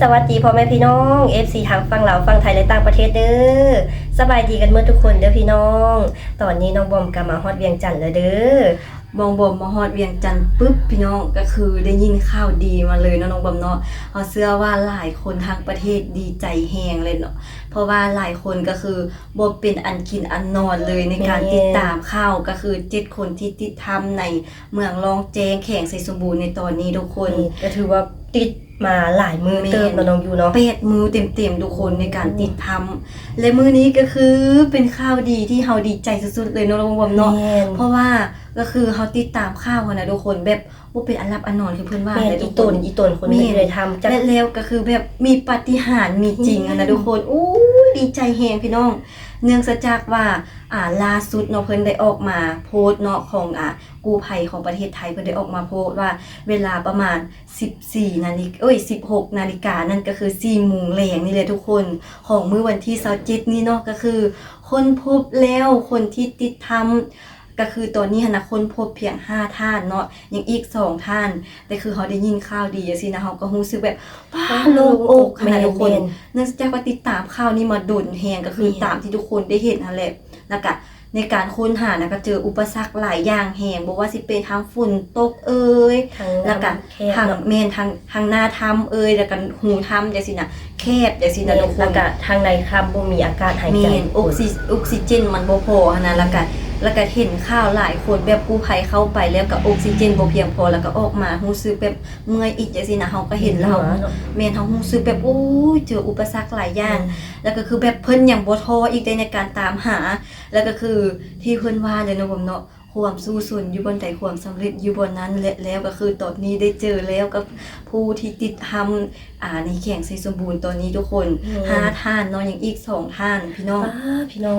ສະຫວັດດີພໍ່ແມ່ພີ່ນ້ອງ ເອັຟຊີ ທາງຝັ່ງລາວ ຝັ່ງໄທ ແລະ ຕ່າງປະເທດເດີ້. ສະບາຍດີກັນໝົດທຸກຄົນເດີ້ພີ່ນ້ອງ. ຕອນນີ້ນ້ອງບອມກໍມາຮອດວຽງຈັນແລ້ວເດີ້. ນ້ອງບອມມາຮອດວຽງຈັນປຶບ ພີ່ນ້ອງ ກໍຄືໄດ້ຍິນຂ່າວດີມາເລີຍເນາະ ນ້ອງບອມເນາະ. ເຮົາເຊື່ອວ່າຫຼາຍຄົນທັງປະເທດດີໃຈແຮງເລີຍເນາະ ເພາະວ່າຫຼາຍຄົນກໍຄືບໍ່ເປັນອັນກິນອັນນອນເລີຍ ໃນການ ແມ່ນ ຕິດຕາມຂ່າວ ກໍຄືເຈັດຄົນທີ່ຕິດຖ້ຳໃນເມືອງລ່ອງແຈ້ງ ແຂວງໄຊສົມບູນໃນຕອນນີ້ທຸກຄົນ. ແມ່ນ ກໍຖືວ່າຕິດ ມາຫຼາຍມື້ ແມ່ນ ເຕີບເນາະ ນ້ອງຢູເນາະ ແປດມື້ເຕັມໆ ທຸກຄົນ ໃນການ ໂອ້ ຕິດຖ້ຳ ແລະ ມື້ນີ້ກໍຄືເປັນຂ່າວດີທີ່ເຮົາດີໃຈສຸດໆ ເລີຍເນາະ ນ້ອງບອມເນາະ. ແມ່ນ ເພາະວ່າກໍຄືເຮົາຕິດຕາມຂ່າວຫັ້ນນະທຸກຄົນ ແບບບໍ່ເປັນອັນຫຼັບອັນນອນ ຄືເພິ່ນວ່າ ແມ່ນ ແຫຼະທຸກຄົນ ອີ່ຕົນ ອີ່ຕົນຄົນ ແມ່ນ ເປັນໄດ້ທຳ ແລະ ແລ້ວກໍຄືແບບມີປາຕິຫານມີຈິງຫັ້ນນະ ແມ່ນ ທຸກຄົນ. ໂອ້ຍ ດີໃຈແຮງພີ່ນ້ອງ ເນື່ອງຈາກວ່າ ອ່າ ລ່າສຸດເນາະ ເພິ່ນໄດ້ອອກມາໂພສເນາະ ຂອງ ອ່າ ກູ້ໄພຂອງປະເທດໄທ ເພິ່ນໄດ້ອອກມາໂພສວ່າ ເວລາປະມານ ສິບສີ່ນາລິກາ ເອີຍ ສິບຫົກນາລິກາ ນັ້ນກໍຄືສີ່ໂມງແລງນີ້ແຫຼະທຸກຄົນ ຂອງມື້ວັນທີຊາວເຈັດນີ້ເນາະ ກໍຄືຄົ້ນພົບແລ້ວ ຄົນທີ່ຕິດຖ້ຳ ກໍຄືຕອນນີ້ຫັ້ນນະ ຄົ້ນພົບພຽງຫ້າທ່ານເນາະ ຍັງອີກສອງທ່ານ ແຕ່ຄືເຮົາໄດ້ຍິນຂ່າວດີຈັ່ງຊີ້ນະ ເຮົາກໍຮູ້ສຶກແບບ ປ້າ ໂລ່ງອົກຫັ້ນນະທຸກຄົນ. ແມ່ນໆ ເນື່ອງຈາກວ່າຕິດຕາມຂ່າວນີ້ມາດົນແຮງ ກໍຄື ແມ່ນ ຕາມທີ່ທຸກຄົນໄດ້ເຫັນຫັ້ນແຫຼະ ແລ້ວກະ ໃນການຄົ້ນຫານະ ກໍເຈີອຸປະສັກຫຼາຍຢ່າງແຮງ ບໍ່ວ່າຊິເປັນທາງຝົນຕົກເອີຍ ທາງ ແລ້ວກະ ທາງ ແມ່ນ ທາງ ທາງໜ້າຖ້ຳເອີຍ ແລ້ວກະຮູຖ້ຳຈັ່ງຊີ້ນະ ແຄບຈັ່ງຊີ້ນະ ແມ່ນ ທຸກຄົນ ແລ້ວກະທາງໃນຖ້ຳບໍ່ມີອາກາດຫາຍໃຈ ແມ່ນ ອົກຊີ ອົກຊີເຈນມັນບໍ່ພໍຫັ້ນນະ ແລ້ວກະ ແລ້ວກະເຫັນຂ່າວຫຼາຍຄົນແບບກູ້ໄພເຂົ້າໄປແລ້ວກະອົກຊີເຈນບໍ່ພຽງພໍ ແລ້ວກະອອກມາຮູ້ສຶກແບບເມື່ອຍອີກຈັ່ງຊີ້ນະ ເຮົາກໍເຫັນແລ້ວ ແມ່ນ ເຮົາຮູ້ສຶກແບບ ໂອ້ຍ ເຈີອຸປະສັກຫຼາຍຢ່າງ ແມ່ນ ແລ້ວກໍຄືແບບເພິ່ນຍັງບໍ່ທໍ້ອີກເດ້ໃນການຕາມຫາ ແລ້ວກໍຄືທີ່ເພິ່ນວ່າແຫຼະເນາະ ບອມເນາະ ຄວາມສູ້ຊົນຢູ່ບ່ອນໃດ ຄວາມສຳເລັດຢູ່ບ່ອນນັ້ນ ແລະ ແລ້ວກໍຄືຕອນນີ້ໄດ້ເຈີແລ້ວກັບຜູ້ທີ່ຕິດຖ້ຳ ອ່າ ໃນແຂວງໄຊສົມບູນຕອນນີ້ທຸກຄົນ ແມ່ນ ຫ້າທ່ານເນາະ ຍັງອີກສອງທ່ານ ພີ່ນ້ອງ. ປ້າ ພີ່ນ້ອງ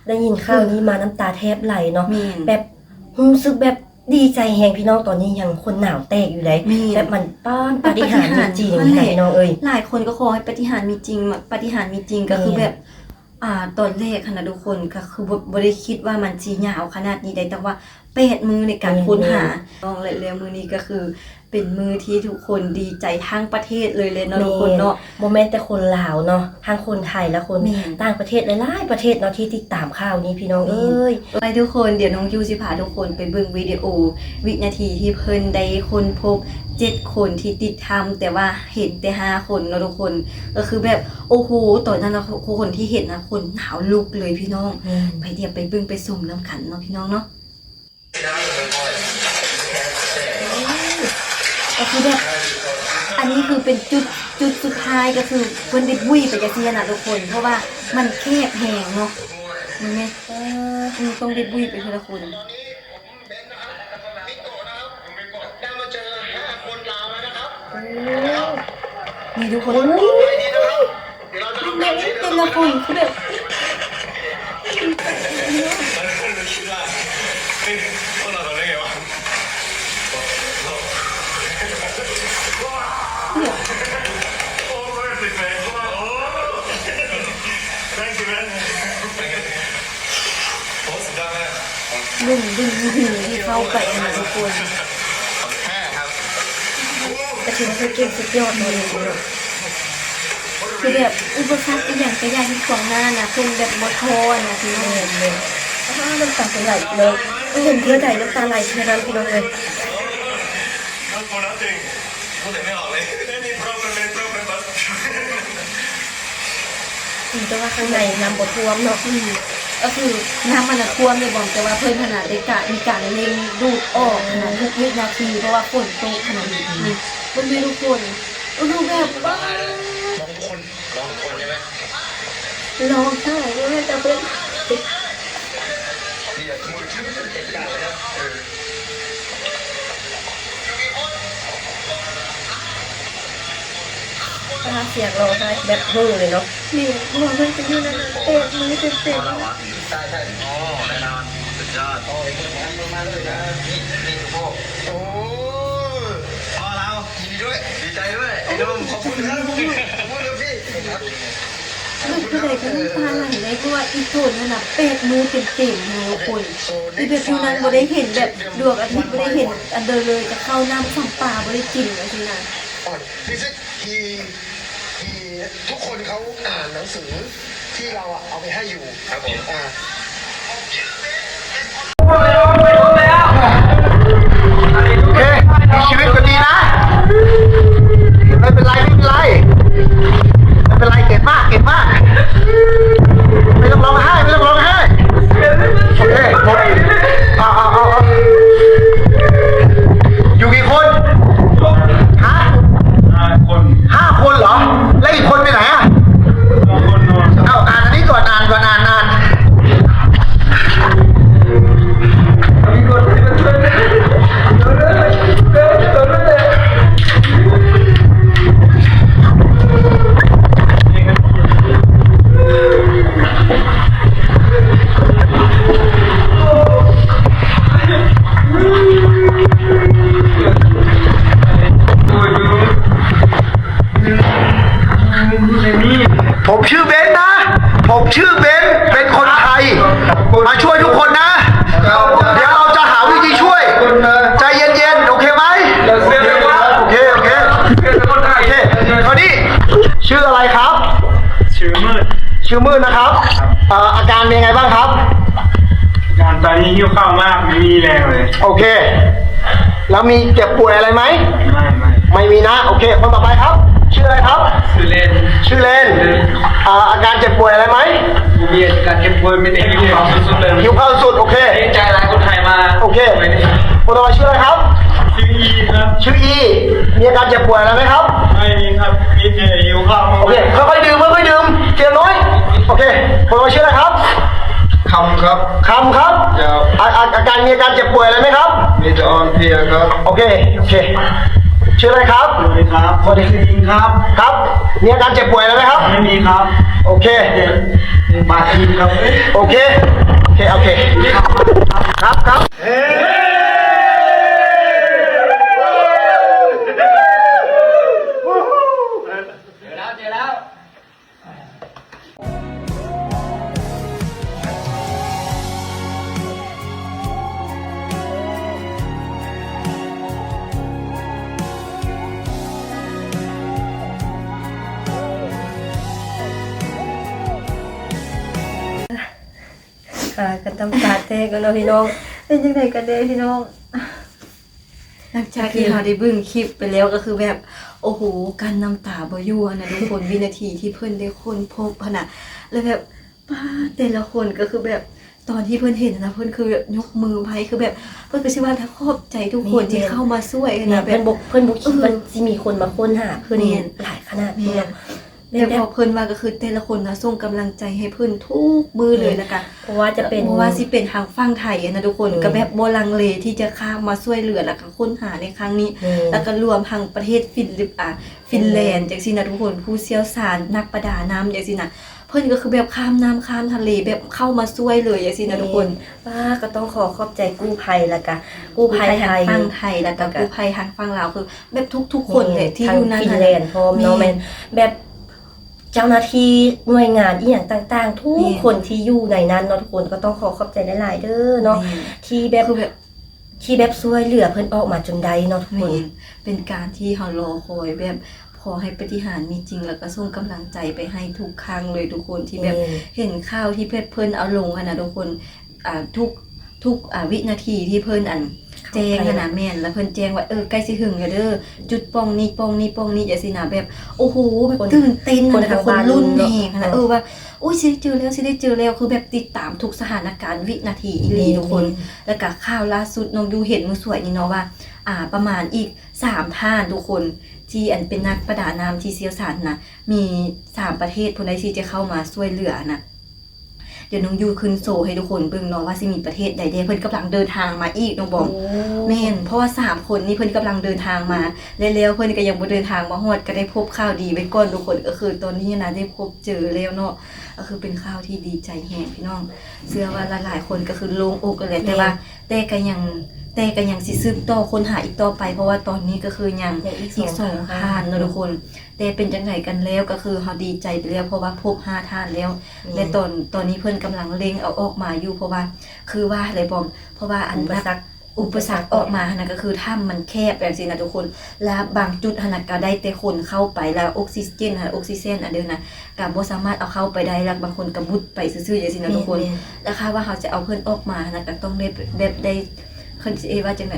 ໄດ້ຍິນຂ່າວນີ້ມານ້ຳຕາແທບໄຫຼເນາະ ແມ່ນ ແບບຮູ້ສຶກແບບດີໃຈແຮງ ພີ່ນ້ອງ ຕອນນີ້ຍັງຂົນໜາວແຕກຢູ່ເດ້ ແມ່ນ ແບບມັນ ປ້າ ປາ ປາຕິຫານມີຈິງ ປາຕິຫານ ນັ້ນແຫຼະ ພີ່ນ້ອງເອີຍ ຫຼາຍຄົນກໍຂໍໃຫ້ປາຕິຫານມີຈິງ ປາຕິຫານມີຈິງ ກໍຄືແບບ ອ່າ ຕອນແລກຫັ້ນນະທຸກຄົນ ກໍຄືບໍ່ ບໍ່ໄດ້ຄິດວ່າມັນຊິຍາວຂະໜາດນີ້ໄດ້ ແຕ່ວ່າແປດມື້ໃນການ ແມ່ນ ຄົ້ນຫາ ແມ່ນ ນ້ອງ ແລະ ແລ້ວມື້ນີ້ກໍຄືເປັນມື້ທີ່ທຸກຄົນດີໃຈທັງປະເທດເລີຍແຫຼະເນາະ ແມ່ນ ທຸກຄົນເນາະ ບໍ່ແມ່ນແຕ່ຄົນລາວເນາະ ທັງຄົນໄທ ແລະ ຄົນ ແມ່ນ ຕ່າງປະເທດຫຼາຍໆປະເທດເນາະ ທີ່ຕິດຕາມຂ່າວນີ້ ພີ່ນ້ອງເອີຍ. ໄປທຸກຄົນ ດຽວນ້ອງຢູຊິພາທຸກຄົນໄປເບິ່ງວິດີໂອວິນາທີທີ່ເພິ່ນໄດ້ຄົ້ນພົບເຈັດຄົນທີ່ຕິດຖ້ຳ ແຕ່ວ່າເຫັນແຕ່ຫ້າຄົນເນາະທຸກຄົນ ກໍຄືແບບ ໂອ້ໂຫ ຕອນນັ້ນນະ ຄົນທີ່ເຫັນນະ ຂົນໜາວລຸກເລີຍພີ່ນ້ອງ ແມ່ນ ໄປ ດຽວໄປເບິ່ງໄປຊົມນຳກັນເນາະ ພີ່ນ້ອງເນາະ. ກໍຄືແບບ ອັນນີ້ຄືເປັນຈຸດ ຈຸດສຸດທ້າຍ ກໍຄືເພິ່ນໄດ້ບຸ້ຍໄປຈັ່ງຊີ້ຫັ້ນນະທຸກຄົນ ເພາະວ່າມັນແຄບແຮງເນາະ ເບິ່ງແດ່ ເອີ ຕ້ອງໄດ້ບຸ້ຍໄປເທື່ອລະຄົນ. ໂອ້ ນີ້ທຸກຄົນ ໂອ້ຍ ແມ່ນແຕ່ລະຄົນຄືແບບ Thank you, man. ເບິ່ງ ເບິ່ງ ເບິ່ງທີ່ເຂົ້າໄປຫັ້ນນະທຸກຄົນ ກໍຖືວ່າເພິ່ນເກັ່ງສຸດຍອດເນາະ ຄືແບບອຸປະສັກອີ່ຫຍັງກໍຢ່າທີ່ຂວາງໜ້ານະ ເພິ່ນແບບບໍ່ທໍ້ນະ ພີ່ນ້ອງ ແມ່ນໆ ອ້າ ນ້ຳຕາຈະໄຫຼເລີຍ ເຫັນເທື່ອໃດນ້ຳຕາໄຫຼເທື່ອນັ້ນ ພີ່ນ້ອງເອີຍ. ອືມ ແຕ່ວ່າຂ້າງໃນນ້ຳບໍ່ຖ້ວມເນາະ ອືມ ກໍຄືນ້ຳມັນນະຖ້ວມເລີຍບອມ ແຕ່ວ່າເພິ່ນຫັ້ນນະໄດ້ກະ ມີການເລັ່ງດູດອອກຫັ້ນນະ ທຸກວິນາທີ ເພາະວ່າຝົນຕົກຫັ້ນນະ ອືມ ອືມ ນີ້ ເບິ່ງແດ່ທຸກຄົນ ໂອ້ໂຫ ແບບ ວ້າ ຮ້องไห้เลย ร้องทุกคนใช่ไหม ຮ້ອງໄຫ້ເລີຍແຕ່ເພິ່ນ ພາກສຽງຮ້ອງໄຫ້ແບບເຮີເລີຍເນາະ ແມ່ນ ເພາະວ່າເພິ່ນກໍຢູ່ນັ້ນແປດມື້ເຕັມໆ ໃຊ່ໆ ອໍ ແນ່ນອນ ສຸດຍອດ ນີ້ ນີ້ ໂອ້ ໂອ້ ພໍ່ລາວ ຍິນດີດ້ວຍ ດີໃຈດ້ວຍ ໄອ້ໜຸ່ມ ຂອບຄຸນຄັບ ຂອບຄຸນຄັບພີ່. ເບິ່ງເທົ່າໃດກໍນ້ຳຕາໄຫຼເລີຍ ເພາະວ່າອີ່ຕົນຫັ້ນນະ ແປດມື້ເຕັມໆນະທຸກຄົນ ທີ່ແບບຢູ່ນັ້ນບໍ່ໄດ້ເຫັນແບບດວງອາທິດ ບໍ່ໄດ້ເຫັນອັນໃດເລີຍ ຈະເຂົ້ານ້ຳສຳປາບໍ່ໄດ້ກິນຈັ່ງຊີ້ນະ This is he ทุกคนเขาอ่านหนังสือที่เราอะเอาไปให้อยู่ ครับผม อ่า โอเค มีชีวิตก็ดีนะ ไม่เป็นไร ไม่เป็นไร ไม่เป็นไร เก่งมาก เก่งมาก ไม่ต้องร้องไห้ ไม่ต้องร้องไห้ โอเค ผม เอา เอา เอา เอา อยู่กี่คน ฮะ ห้าคน ห้าคนเหรอ แล้วอีกคนไปไหนอะ สองคนนอน เอา อ่านอันนี้ก่อน อ่านก่อน อ่าน อ่าน ผมชื่อเบนซ์นะ ผมชื่อเบนซ์ เป็นคนไทย มาช่วยทุกคนนะ เดี๋ยวเราจะหาวิธีช่วย ใจเย็นๆ โอเคไหม โอเค โอเค โอเค คราวนี้ชื่ออะไรครับ ชื่อมืด ชื่อมืดนะครับ ครับ เอ่อ อาการเป็นยังไงบ้างครับ อาการตอนนี้หิวข้าวมาก ไม่มีแรงเลย โอเค แล้วมีเจ็บป่วยอะไรไหม ไม่ ไม่ ไม่มีนะ โอเค คนต่อไปครับ ชื่ออะไรครับ ชื่อเลน ชื่อเลน เลน อ่า อาการเจ็บป่วยอะไรไหม บ่มีอาการเจ็บป่วย มีแต่หิวข้าวสุดๆ เลย หิวข้าวสุด โอเค ดีใจหลาย คนไทยมา โอเค คนต่อไปชื่ออะไรครับ ชื่ออีครับ ชื่ออี มีอาการเจ็บป่วยอะไรไหมครับ ไม่มีครับ มีแต่หิวข้าว โอเค ค่อยๆ ดื่ม ค่อยๆ ดื่ม ทีละน้อย โอเค คนต่อไปชื่ออะไรครับ คำครับ คำครับ ครับ อา- อา- อาการ มีอาการเจ็บป่วยอะไรไหมครับ มีแต่อ่อนเพลียครับ โอเค โอเค ชื่ออะไรครับ สวัสดีครับ สวัสดี ชื่ออิงครับ ครับ มีอาการเจ็บป่วยอะไรไหมครับ ไม่มีครับ โอเค เจ็บ บาดอิงครับ โอเค โอเค โอเค ครับ ครับ เจอแล้ว เจอแล้ว อ่า ก็น้ำตาแตกแล้วเนาะพี่น้อง เป็นจั่งใด๋กันแน่พี่น้อง หลังจากที่เฮาได้เบิ่งคลิปไปแล้ว ก็คือแบบ โอ้โห กั้นน้ำตาบ่อยู่หั้นนะทุกคน วินาทีที่เพิ่นได้ค้นพบหั้นนะ แล้วแบบ ป๊าด แต่ละคนก็คือแบบ ตอนที่เพิ่นเห็นหั้นนะ เพิ่นคือแบบยกมือไหว้ คือแบบ เพิ่นก็สิว่าขอบใจทุกคน แม่นๆ ที่เข้ามาช่วยหั้นนะ แม่น แบบ เพิ่นบ่ เพิ่นบ่คิด เออ ว่าสิมีคนมาค้นหาเพิ่น แม่น หลายขนาดนี้ แม่น เนาะ แม่น แต่พอเพิ่นว่าก็คือแต่ละคนนะส่งกำลังใจให้เพิ่นทุกมื้อเลย แม่น แล้วก็ เพราะว่าจะเป็น บ่ว่าสิเป็นทางฝั่งไทยหั้นนะทุกคน อืม ก็แบบบ่ลังเลที่จะข้ามมาช่วยเหลือ แล้วก็ค้นหาในครั้งนี้ แม่น แล้วก็รวมทั้งประเทศฟินลิป- อ่า ฟินแลนด์ แม่น จั่งซี้นะทุกคน ผู้เชี่ยวชาญนักประดาน้ำจั่งซี้นะ เพิ่นก็คือแบบข้ามน้ำข้ามทะเล แบบเข้ามาช่วยเลยจั่งซี้นะทุกคน แม่น ป้า ก็ต้องขอขอบใจกู้ภัย แล้วก็กู้ภัยไทย กู้ภัยทางฝั่งไทย แล้วก็ แล้วก็ กู้ภัยทางฝั่งลาว คือแบบทุกๆ คนแหละ แม่น ที่อยู่นั่น ทางฟินแลนด์พร้อมเนาะ แม่น แม่น แบบ เจ้าหน้าที่หน่วยงานอิหยังต่างๆ ทุก แม่น คนที่อยู่ในนั้นเนาะทุกคน ก็ต้องขอขอบใจหลายๆ เด้อเนาะ แม่น ที่แบบ คือแบบ ที่แบบช่วยเหลือเพิ่นออกมาจนได้เนาะทุกคน แม่น เป็นการที่เฮารอคอย แบบขอให้ปาฏิหาริย์มีจริง แล้วก็ส่งกำลังใจไปให้ทุกครั้งเลยทุกคน ที่แบบ แม่น เห็นข่าวที่แบบเพิ่นเอาลงหั้นนะทุกคน อ่า ทุก ทุก อ่า วินาทีที่เพิ่น อัน แจ้งหั้นนะ แม่น แล้วเพิ่นแจ้งว่า เออ ใกล้สิถึงแล้วเด้อ จุดป่องนี้ ป่องนี้ ป่องนี้ จั่งซี้นะ แบบ โอ้โห แบบ คน ตื่นเต้นหั้นนะ คน ทุกคน ทางบ้าน ลุ้นแฮงหั้นนะ เออ เออ ว่า โอ๊ย สิได้เจอแล้ว สิได้เจอแล้ว คือแบบติดตามทุกสถานการณ์วินาทีอีหลี แม่น ทุกคน แม่น แล้วก็ข่าวล่าสุดน้องยูเห็นมื้อสวยนี้เนาะว่า อ่า ประมาณอีกสามท่านทุกคน ที่อันเป็นนักประดาน้ำที่เชี่ยวชาญนะ มีสามประเทศพุ้นใด๋ที่จะเข้ามาช่วยเหลือนะ เดี๋ยวน้องยูขึ้นโชว์ให้ทุกคนเบิ่งเนาะว่าสิมีประเทศใด๋แด่ เพิ่นกำลังเดินทางมาอีกน้องบอม โอ้ แม่น เพราะว่าสามคนนี้เพิ่นกำลังเดินทางมา และแล้วเพิ่นก็ยังบ่เดินทางมาฮอด ก็ได้พบข่าวดีไว้ก่อนทุกคน ก็คือตอนนี้นะได้พบเจอแล้วเนาะ ก็คือเป็นข่าวที่ดีใจแฮงพี่น้อง เชื่อว่าหลายๆ คนก็คือโล่งอกกันแหละ แม่น แต่ว่า แต่ก็ยัง แต่ก็ยังสิสืบต่อค้นหาอีกต่อไป เพราะว่าตอนนี้ก็คือยัง ยังอีก อีกสอง สองท่าน ท่านเนาะทุกคน แต่เป็นจั่งใด๋กันแล้ว ก็คือเฮาดีใจไปแล้ว เพราะว่าพบห้าท่านแล้ว แม่น และตอน ตอนนี้เพิ่นกำลังเร่งเอาออกมาอยู่ เพราะว่า คือว่าอะไรบอม เพราะว่าอัน อุปสรรค ອຸປະສັກອອກມາຫັ້ນນະ ກໍຄືຖ້ຳມັນແຄບຈັ່ງຊີ້ນະທຸກຄົນ ແລະບາງຈຸດຫັ້ນນະ ກໍໄດ້ແຕ່ຄົນເຂົ້າໄປ ແລະອົກຊີເຈນຫັ້ນ ອົກຊີເຈນອັນເດີນນະ ກໍບໍ່ສາມາດເອົາເຂົ້າໄປໄດ້ ແລະບາງຄົນກໍບຸດໄປຊື່ໆຈັ່ງຊີ້ນະທຸກຄົນ. ແລະຖ້າວ່າເຮົາຈະເອົາເພິ່ນອອກມາຫັ້ນນະ ກໍຕ້ອງໄດ້ແບບໄດ້ ເຂົາຊິເອີ້ນວ່າຈັ່ງໃດ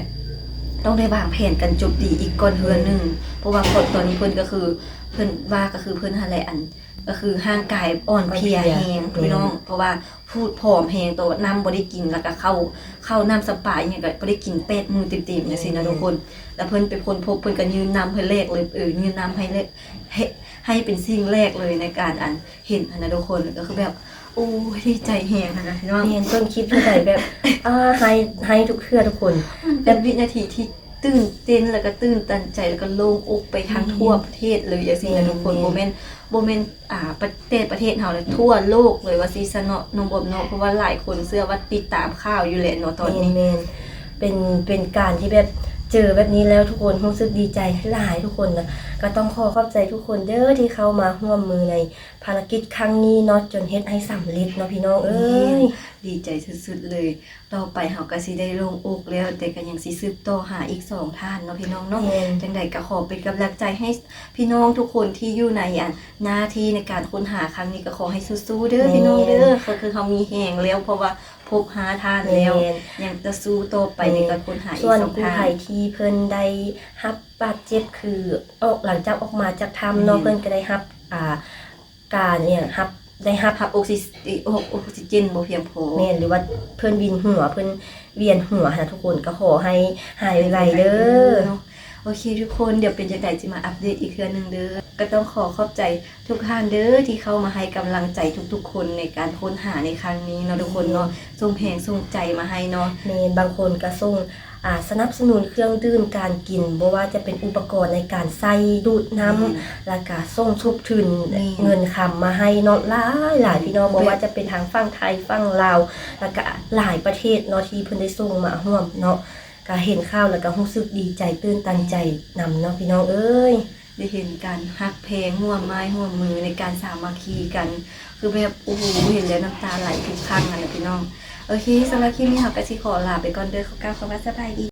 ຕ້ອງໄດ້ວາງແຜນກັນຈົບດີອີກກ່ອນເທື່ອໜຶ່ງ ເພາະວ່າຕອນນີ້ເພິ່ນກໍຄື ເພິ່ນວ່າກໍຄືເພິ່ນຫັ້ນແຫຼະ ອັນ ກໍຄືຮ່າງກາຍອ່ອນເພຍແຮງພີ່ນ້ອງ ເພາະວ່າ ຜອມແຮງ ແຕ່ວ່ານ້ຳບໍ່ໄດ້ກິນ ແລ້ວກໍເຂົ້າ ເຂົ້ານ້ຳສະປາອີ່ຫຍັງກໍບໍ່ໄດ້ກິນແປດມື້ເຕັມໆ ຈັ່ງຊີ້ນະທຸກຄົນ. ແລ້ວເພິ່ນໄປຄົ້ນພົບ ເພິ່ນກໍຍື່ນນ້ຳໃຫ້ແລກເລີຍ ເອີ ຍື່ນນ້ຳໃຫ້ແລກ ໃຫ້ ໃຫ້ເປັນສິ່ງແລກເລີຍໃນການ ອັນ ເຫັນຫັ້ນນະທຸກຄົນ. ກໍຄືແບບ ໂອ້ຍ ດີໃຈແຮງຫັ້ນນະພີ່ນ້ອງ. ແມ່ນ ຕົ້ນຄິດເທື່ອໃດແບບ ອາ ໄຫ້ ໄຫ້ທຸກເທື່ອທຸກຄົນ ມັນເປັນວິນາທີທີ່ຕື່ນເຕັ້ນ ແລ້ວກໍຕື່ນຕັນໃຈ ແລ້ວກໍໂລ່ງອົກໄປທັງທົ່ວປະເທດເລີຍຈັ່ງຊີ້ນະທຸກຄົນ. ບໍ່ແມ່ນ ບໍ່ແມ່ນ ອ່າ ປະ ແຕ່ປະເທດເຮົາ ແລະທົ່ວໂລກເລີຍວ່າຊີ້ຊະເນາະ ນ້ອງບອມເນາະ ເພາະວ່າຫຼາຍຄົນເຊື່ອວ່າຕິດຕາມຂ່າວຢູ່ແຫຼະເນາະຕອນນີ້. ແມ່ນ ເປັນ ເປັນການທີ່ແບບເຈີແບບນີ້ແລ້ວ ທຸກຄົນຮູ້ສຶກດີໃຈຫຼາຍ ທຸກຄົນນະ. ກໍຕ້ອງຂໍຂອບໃຈທຸກຄົນເດີ ທີ່ເຂົ້າມາຮ່ວມມືໃນພາລະກິດຄັ້ງນີ້ເນາະ ຈົນເຮັດໃຫ້ສຳເລັດເນາະ ພີ່ນ້ອງເອີຍ. ດີໃຈສຸດໆເລີຍ. ຕໍ່ໄປເຮົາກໍຊິໄດ້ໂລ່ງອົກແລ້ວ ແຕ່ກໍຍັງຊິສືບຕໍ່ຫາອີກສອງທ່ານເນາະ ພີ່ນ້ອງເນາະ. ຈັ່ງໃດກໍຂໍເປັນກຳລັງໃຈໃຫ້ພີ່ນ້ອງທຸກຄົນທີ່ຢູ່ໃນ ອັນ ໜ້າທີ່ໃນການຄົ້ນຫາຄັ້ງນີ້ ກໍຂໍໃຫ້ສູ້ໆເດີພີ່ນ້ອງເດີ. ກໍຄືເຮົາມີແຮງແລ້ວ ເພາະວ່າພົບຫ້າທ່ານແລ້ວ ຍັງຈະສູ້ຕໍ່ໄປໃນການຄົ້ນຫາອີກສອງທ່ານ. ສ່ວນຜູ້ໃດທີ່ເພິ່ນໄດ້ຮັບບາດເຈັບ ຄືອອກ ຫຼັງຈາກອອກມາຈາກຖ້ຳເນາະ ເພິ່ນກໍໄດ້ຮັບ ອ່າ ການອີ່ຫຍັງ ຮັບ ໄດ້ຮັບ ຮັບອົກຊີ ເອີ ອົກຊີເຈນບໍ່ພຽງພໍ ແມ່ນ ຫຼືວ່າເພິ່ນວິນຫົວ ເພິ່ນວຽນຫົວຫັ້ນນະທຸກຄົນ ກໍຂໍໃຫ້ຫາຍໄວໆເດີ. ໂອເຄທຸກຄົນ ດຽວເປັນຈັ່ງໃດຊິມາອັບເດດອີກເທື່ອໜຶ່ງເດີ. ກໍຕ້ອງຂໍຂອບໃຈທຸກທ່ານເດີ ທີ່ເຂົ້າມາໃຫ້ກຳລັງໃຈທຸກໆຄົນໃນການຄົ້ນຫາໃນຄັ້ງນີ້ເນາະ ທຸກຄົນເນາະ. ສົ່ງແຮງສົ່ງໃຈມາໃຫ້ເນາະ. ແມ່ນ ບາງຄົນກໍສົ່ງ ອ່າ ສະໜັບສະໜູນເຄື່ອງດື່ມການກິນ ບໍ່ວ່າຈະເປັນອຸປະກອນໃນການໃສ່ດູດນ້ຳ ແລ້ວກະສົ່ງທົບທຶນເງິນຄຳມາໃຫ້ເນາະ ຫຼາຍໆ ພີ່ນ້ອງ. ບໍ່ວ່າຈະເປັນທາງຝັ່ງໄທ ຝັ່ງລາວ ແລ້ວກະຫຼາຍປະເທດເນາະ ທີ່ເພິ່ນໄດ້ສົ່ງມາຮ່ວມເນາະ. ກະເຫັນຂ່າວແລ້ວກະຮູ້ສຶກດີໃຈ ຕື່ນຕັນໃຈນຳເນາະ ພີ່ນ້ອງເອີຍ. ໄດ້ເຫັນການຮັກແພງ ຮ່ວມໄມ້ຮ່ວມມືໃນການສາມັກຄີກັນ ຄືແບບ ໂອ້ໂຫ ເຫັນແລ້ວນ້ຳຕາໄຫຼທຸກຄັ້ງຫັ້ນແຫຼະພີ່ນ້ອງ. ໂອເຄ ສຳລັບຄລິບນີ້ເຮົາກໍຊິຂໍລາໄປກ່ອນເດີ. ຂໍກ່າວຄຳວ່າສະບາຍດີ.